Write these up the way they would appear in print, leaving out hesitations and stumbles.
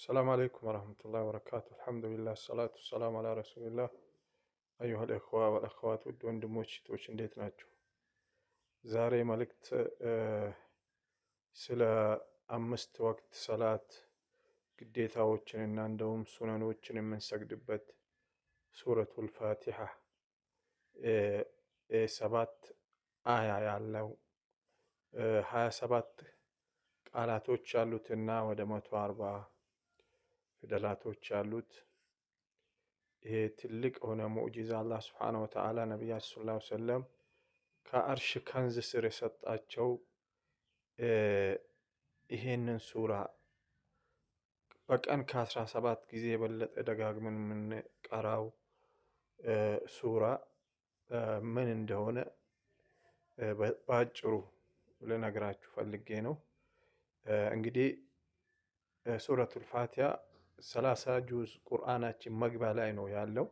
السلام عليكم ورحمة الله وبركاته። الحمد لله الصلاة والسلام على رسول الله። أيها الإخوة والأخوات፣ ውድ ወንድሞች እህቶች፣ እንዴት ናችሁ? ዛሬ መልእክት ስለ አምስት ወቅት ሰላት ግዴታዎችን እና እንደውም ሱነኖችን የምንሰግድበት ሱረቱል ፋቲሃ 7 አያ ያለው፣ 27 ቃላቶች ያሉትና ወደ 140 ፊደላቶች ያሉት ይሄ ትልቅ የሆነ ሙዕጂዛ አላህ سبحانه وتعالى ነቢያችን صلى الله عليه وسلم ከአርሽ كنز ስር የሰጣቸው ይሄንን ሱራ በቀን ከ17 ጊዜ የበለጠ ደጋግመን የምንቀራው ሱራ ምን እንደሆነ በአጭሩ ልነግራችሁ ፈልጌ ነው። እንግዲህ ሱረቱል ፋቲሃ 30 ጁዝ ቁርአናችን መግቢያ ላይ ነው ያለው።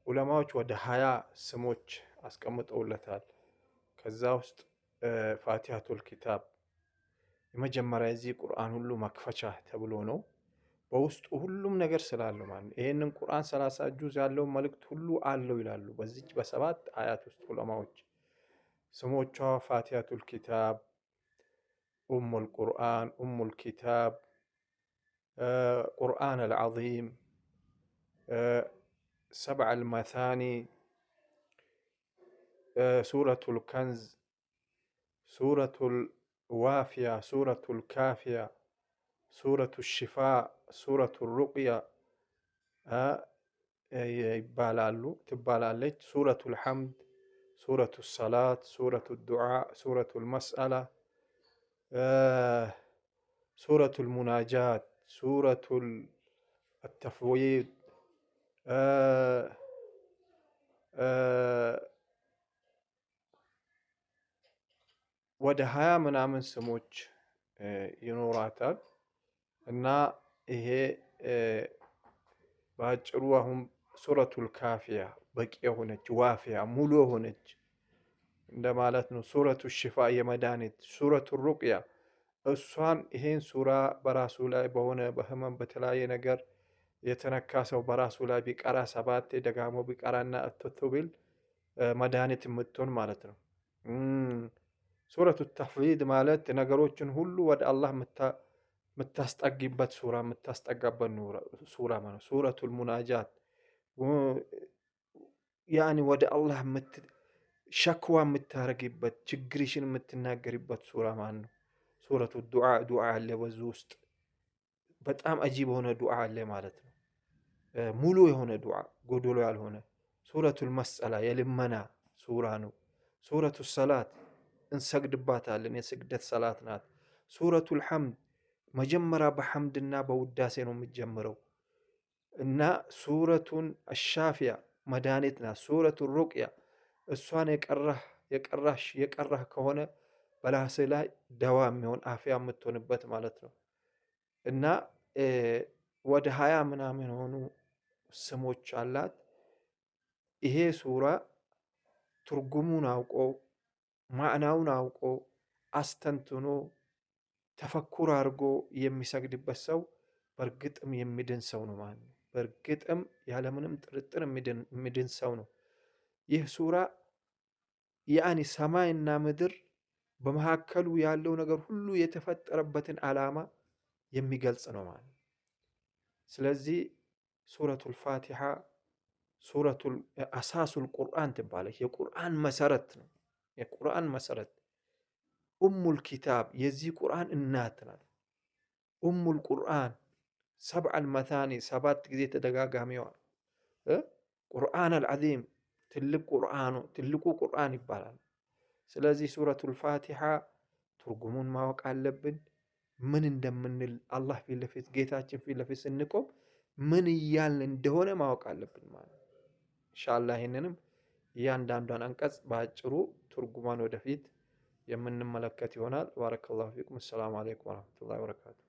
ዑለማዎች ወደ 20 ስሞች አስቀምጠውለታል። ከዛ ውስጥ ፋቲሃቱል ኪታብ የመጀመሪያ የዚህ ቁርአን ሁሉ መክፈቻ ተብሎ ነው። በውስጡ ሁሉም ነገር ስላለው ማለት ነው። ይሄንን ቁርአን 30 ጁዝ ያለውን መልእክት ሁሉ አለው ይላሉ። በዚች በሰባት አያት ውስጥ ዑለማዎች ስሞቿ ፋቲሃቱል ኪታብ፣ ኡሙል ቁርአን፣ ኡሙል ኪታብ፣ ቁርአን አልዓዚም፣ ሰብዓ አልመታኒ፣ ሱረቱል ከንዝ፣ ሱረቱል ዋፊያ፣ ሱረቱል ካፊያ፣ ሱረቱ ሽፋ፣ ሱረቱ ሩቅያ ይባላሉ ትባላለች። ሱረቱል ሐምድ፣ ሱረቱ ሰላት፣ ሱረቱ ዱዓ፣ ሱረቱል መስአላ፣ ሱረቱል ሙናጃት፣ ሱረቱል ተፍዊድ፣ ወደ 20 ምናምን ስሞች ይኖራታል። እና ይሄ በአጭሩ አሁን ሱረቱል ካፊያ በቂ የሆነች፣ ዋፊያ ሙሉ የሆነች እንደማለት ነው። ሱረቱ ሽፋ የመድኃኒት፣ ሱረቱ ሩቅያ እሷን ይሄን ሱራ በራሱ ላይ በሆነ በህመም በተለያየ ነገር የተነካ ሰው በራሱ ላይ ቢቀራ፣ ሰባቴ ደጋሞ ቢቀራና እትቱ ቢል መድኃኒት የምትሆን ማለት ነው። ሱረቱ ተፍዊድ ማለት ነገሮችን ሁሉ ወደ አላህ የምታስጠጊበት ሱራ፣ የምታስጠጋበት ሱራ ማለት ነው። ሱረቱል ሙናጃት يعني ወደ አላህ شكوى የምታረጊበት፣ ችግርሽን የምትናገሪበት ሱራ ማለት ነው። ሱረቱ ዱዓ፣ ዱዓ አለ በዙ ውስጥ፣ በጣም አጂብ የሆነ ዱዓ አለ ማለት ነው። ሙሉ የሆነ ዱዓ፣ ጎዶሎ ያልሆነ። ሱረቱል መስአላ የልመና ሱራ ነው። ሱረቱ ሰላት እንሰግድባታለን፣ የስግደት ሰላት ናት። ሱረቱል ሐምድ መጀመሪያ በሐምድና በውዳሴ ነው የሚጀምረው እና ሱረቱን አሻፊያ መድኃኒት ናት። ሱረቱ ሩቅያ እሷን የቀራህ የቀራሽ የቀራህ ከሆነ በራስህ ላይ ደዋ የሚሆን አፍያ የምትሆንበት ማለት ነው። እና ወደ 20 ምናምን የሆኑ ስሞች አላት። ይሄ ሱራ ትርጉሙን አውቆ፣ ማዕናውን አውቆ፣ አስተንትኖ፣ ተፈኩር አድርጎ የሚሰግድበት ሰው በእርግጥም የሚድን ሰው ነው ማለት ነው። በእርግጥም ያለምንም ጥርጥር የሚድን ሰው ነው። ይህ ሱራ يعني ሰማይና ምድር በመካከሉ ያለው ነገር ሁሉ የተፈጠረበትን ዓላማ የሚገልጽ ነው ማለት ነው። ስለዚህ ሱረቱል ፋቲሃ ሱረቱል أساس القرآن ትባላለች። የቁርአን መሰረት ነው። የቁርአን መሰረት፣ أم الكتاب የዚህ ቁርአን እናት ናት። أم القرآن፣ سبع المثاني ሰባት ጊዜ ተደጋጋሚዋ፣ قرآن العظيم ትልቅ ቁርአኑ፣ ትልቁ ቁርአን ይባላል። ስለዚህ ሱረቱል ፋቲሃ ትርጉሙን ማወቅ አለብን። ምን እንደምንል አላህ ፊት ለፊት፣ ጌታችን ፊት ለፊት ስንቆም ምን እያልን እንደሆነ ማወቅ አለብን ማለት ነው። ኢንሻአላህ ይህንንም እያንዳንዷን አንቀጽ በአጭሩ ትርጉሟን ወደፊት የምንመለከት ይሆናል። بارك الله فيكم። السلام عليكم ورحمة الله وبركاته።